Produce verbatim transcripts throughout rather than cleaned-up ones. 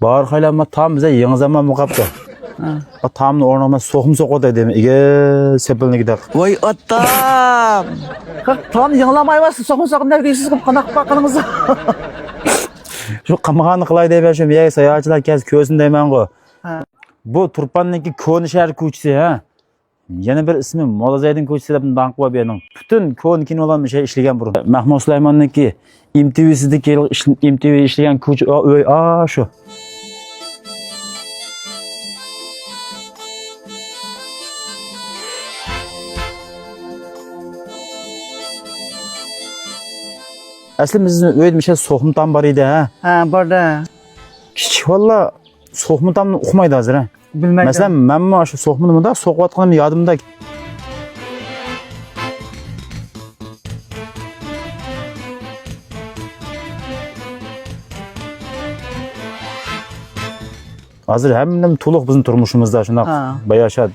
بارخايلا، ما تام بىزە يېڭى زامان بولۇپ قاپتۇ. ھە. ما تامنى ئورنىغا سوقما سوقۇۋاتاي دەيمەن. ئىگە، سېپىلنىكىدەك. ۋاي ئاتام! قاق، تام يېڭىلامايۋاتسا، سوقما سوقما دەپ يۈرىسىز، قانداق قىلىپ قالغىنىڭىز؟ شۇ قىلمىغاننى قىلاي دەيمەن، شۇ مېيەگە ساياھەتچىلەر كەلسە كۆرسۇن دەيمەنغۇ. ھە. بۇ تۇرپاندىكى كونا شەھەر كوچىسى، ھە؟ يەنە بىر ئىسمى موللازەيدىن كوچىسى دەپ داڭقى بار بۇ يەرنىڭ. پۈتۈن كونا كىنولار مۇشۇ يەردە ئىشلىگەن بۇرۇن. مەھمۇت سۇلايماننىڭكى ئېم تى ۋىسىدىكى ئىش-، ئېم تى ۋى ئىشلىگەن كوچا، ئۆي، ئا، شۇ. ئەسلى بىزنىڭ ئۆيدە مۇشۇ سوقما تام بار ئىدى، ھە؟ ھە، بار-دە. كىچىك بالىلار سوقما تامنى ئۇقمايدۇ ھازىر، ھە؟ بىلمەيدۇ. مەسىلەن، مەنمۇ شۇ سوقمىنى مۇنداق سوقۇۋاتقىنىم يادىمدا. ھازىر ھەممىنىمۇ تولۇق بىزنىڭ تۇرمۇشىمىزدا شۇنداق ھە. باياشات.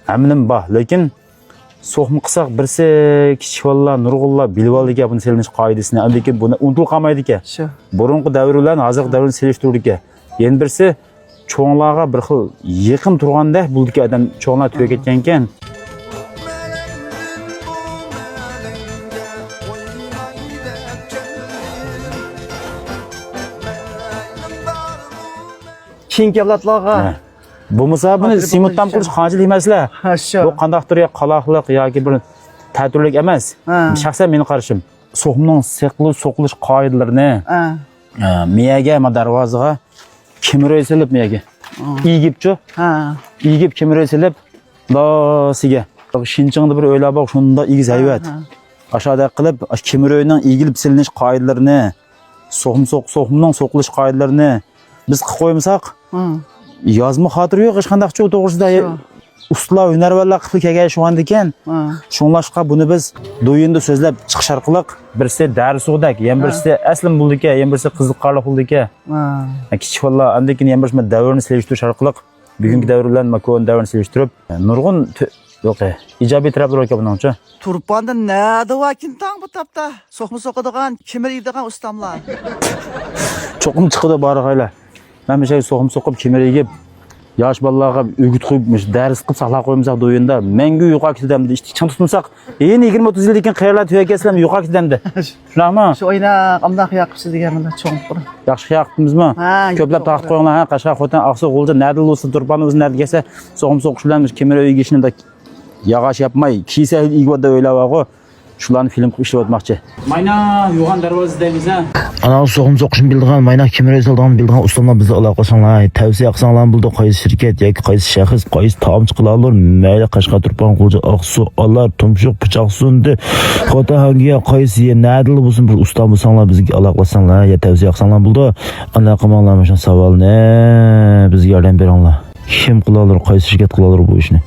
ھەممىنىمۇ بار، لېكىن سوقما قىلساق، بىرسى كىچىك بالىلار، نۇرغۇنلار بىلىپ ئالىدىكەن بۇنى سېلىنىش قائىدىسىنى. ئاندىن كېيىن بۇنى ئۇنتۇلۇپ قالمايدىكەن. شۇ. بۇرۇنقى دەۋر بىلەن ھازىرقى دەۋرنى سېلىشتۇرىدىكەن. يەنە بىرسى، چوڭلارغا بىر خىل يېقىن تۇرغاندەك بولىدىكەن ئادەم، چوڭلار تۈگەپ كەتكەنكەن. كېيىنكى ئەۋلادلارغا ھە. بولمىسا بۇنى خاتىرە سېمونت تام قىلىش قانچىلىك مەسىلە. ھە، شۇ. بۇ قانداقتۇر يا قالاقلىق ياكى بىر تەتۈرلۈك ئەمەس. ھە. شەخسەن مېنىڭ قارىشىم. سوقمىنىڭ سېقىلىش، سوقۇلۇش قائىدىلىرىنى، ھە. ئە، مىيەگە، ما دەرۋازىغا كېمىرۆي سېلىپ مىيەگە. ھە. ئېگىپچۇ؟ ھە. ئېگىپ كېمىرۆي سېلىپ، لاسىگە. شىنجاڭدا بىر ئۆيلەر بار، شۇنداق ئېگىز ھەيۋەت. ھە. ئاشۇنداق قىلىپ، ئاشۇ كېمىرۆينىڭ ئېگىلىپ سېلىنىش قائىدىلىرىنى، سوقما سوق-، سوقمىنىڭ سوقۇلۇش قائىدىلىرىنى بىز قىلىپ قويمىساق، ھە. يازما خاتىرە يوق ھېچقانداقچۇ توغرىسىدا. شۇ. ئۇستىلار، ھۈنەرۋەنلەر قىلىپ كەلگەن شۇ ئاندىكەن. ھە. شۇڭلاشقا بۇنى بىز دويىندا سۆزلەپ چىقىش ئارقىلىق بىرسى دەرس ئۇققۇدەك، يەنە ھە. بىرسى ئەسلىمە بولىدىكەن، يەنە بىرسى قىزىقارلىق بولىدىكەن. ھە. ھە، كىچىك بالىلار ئاندىن كېيىن يەنە بىرسى دەۋرنى سېلىشتۇرۇش ئارقىلىق بۈگۈنكى دەۋر بىلەن ما كونا دەۋرنى سېلىشتۇرۇپ، نۇرغۇن تۆ-، يوق، ئىجابىي تەرەپلىرى باركەن بۇنىڭچۇ. تۇرپاندا نەدە باركىن تاڭ بۇ تاپتا؟ سوقما سوقىدىغان، كېمىرىدىغان ئۇستاملار. چوقۇم چىقىدۇ بارغايلا. مەن مۇشۇ سوقما سوقۇپ، كېمىر ئېگىپ، ياش بالىلارغا ئۆگۈت قويۇپ، مۇشۇ دەرس قىلىپ ساقلاپ قويمىساق دويىندا، مەڭگۈ يوقاپ كېتىدۇ ئەمدى. ئىشتىكى چىڭ تۇتمىساق، يەنە يىگىرمە ئوتتۇز يىلدىن كېيىن قەيەرلەردە تۈگەپ كەتسىلەرمۇ يوقاپ كېتىدۇ ئەمدى. شۇنداقمۇ؟ شۇ ئويناق، ئامداق ياقىپسىز دېگەن بىلەن چوڭقۇر. ياخشى ياقىپتىمىزمۇ؟ ھە، كۆپلەپ ياقىپ تارتىپ قويۇڭلار، ھە، قەشقەر، خوتەن، ئاقسۇ، غۇلجا، نەدىلا بولسۇن، تۇرپان بولسۇن، نەدە كەلسە، سوقما سوقۇش بىلەن مۇشۇ كېمىر ئۆيگە ئىشنى ياغاچ ياپماي، كېسەك ئىگىۋاتىدۇ ئۆيلەر بارغۇ، شۇلارنى فىلىم قىلىپ ئىشلەۋاتماقچى. ماينا يوغان دەرۋازا دەيمىز، ھە؟ ئانا سوقما سوقۇشنى بىلىدىغان، ماينا كېمىر ئۆي سالىدىغان بىلىدىغان ئۇستاملار بىزگە ئالاقە قىلساڭلار، تەۋسىيە قىلساڭلار بولىدۇ، قايسى شىركەت ياكى قايسى شەخس، قايسى تائامچى قىلالۇر، مەيلى قەشقەر، تۇرپان، غۇلجا، ئاقسۇ، ئالار، تۇمشۇق، پىچاقسۇ، قوتانگىيە قايسى يەر، نەدىلا بولسۇن، بىر ئۇستا بولساڭلار، بىزگە ئالاقىلاشساڭلار يا تەۋسىيە قىلساڭلار بولىدۇ. ئانداق قىلماڭلار، مۇشۇ ساۋالنى بىزگە ياردەم بېرىڭلار. كىم قىلالۇر، قايسى شىركەت قىلالۇر بۇ ئىشنى؟